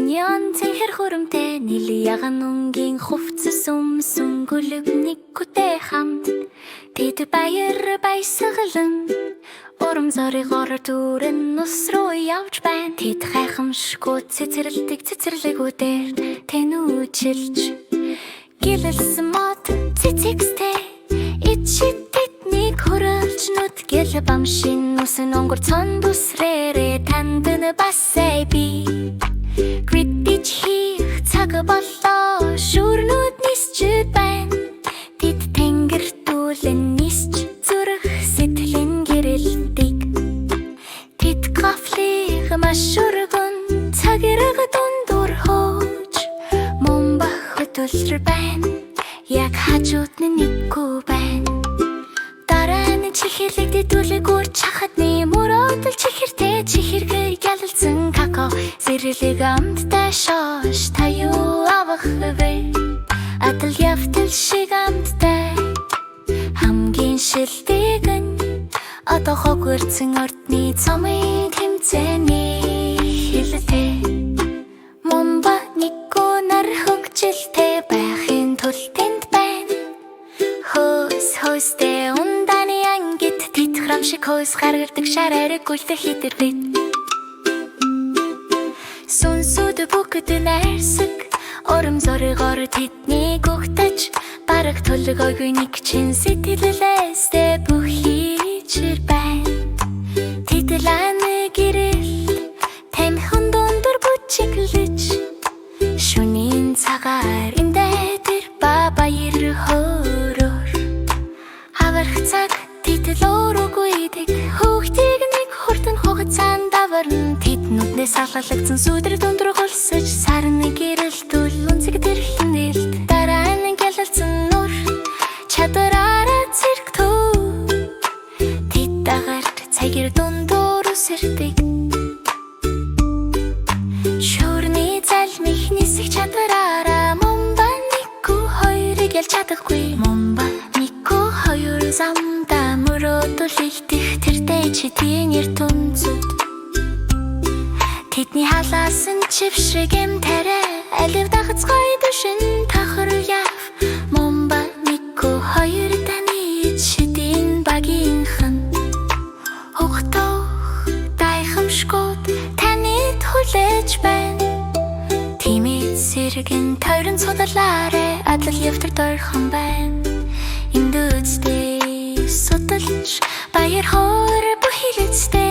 Каньон цэнхэр хөрөмтэй нийл яган өнгийн хувцас өмсөн гүлэг Никүтэй хамт тэд баяр баясгалан урам зоригоор дүүрэн ус руу явж байна. Тэд гайхамшгүй цэцэрлдэг цэцэрлэгүүдээр тэнүүчилж гэлэлсэн мод цэцэгстэй ичит тэднийг хөрөлж нүд гэл бамшин усан онгор цон бүсрээрээ танд нь басай би Квиддич хийх цаг боллоо, шүрнүүд нисч байна. Тэд тэнгэртүүлэн нисч зүрх сэтгэлэн гэрэлдэг. Тэд кофлиг маш өргөн цагираг дундуур хөөж мумбах хөтөлр байна. Яг хажууд нь Никүү байна. Дараа нь чихэрлэгдээ дүлэг үр чахадны мөрөөдөл чихэртэй чихэргээ ялалцсан какао зэрлэг амттай шоош та юу авах вэ? Адал явдал шиг амттай хамгийн шилдэг нь одоо хогвэрцэн ордны цомын тэмцээний хэлтэй. Мумба Никүү нар хөгжилтэй байхын тулд тэнд байна. Хөөс хөөстэй ундааны ангид тэд храм шиг хөөс гаргадаг шар ариг гүйлтэх хитэрдэг. Сүнсүүд бүгд найрсаг урам зоригоор тэднийг угтаж бараг төлгөөгүй нэг чин сэтгэлээсээ бүх хийчэр байна. Тэд лааны гэрэл тамхин дундуур бүчиглэж шөнийн цагаар эндээ тэр ба баяр хөөрөөр аврах цаг тэд л өөрөөгүй хүүхдийг нэг хурдан хугацаанд аварна. Тэд нүднээс салгалагдсан сүдрэг дундуур голсож сарны гэрэлтүүл үнцэг тэрхэн нээлт дараа нь гялалцсан нүр чадраараа цэрэг төв тэд агарт цагир дундуур үсэрдэг. Шүүрний залмих нисэх чадраараа Мумба Никүү хоёрыг ялж чадахгүй. Мумба Никүү хоёр замдаа мөрөөдөл илтэх тэртэй чидийн ертөнцөд тэдний халаасан чив шиг эм тариа алив дагацгай түшин тахар яв. Мумба Никүү хоёр таны чидийн багийнхан хогтох дайхамшгууд танид хүлээж байна. Тимэд сэргэн тойрон судлаарай, адал явдаг дойрхон байна. Эндүүцтэй судалж баяр хөөр бүх хэлцтэй.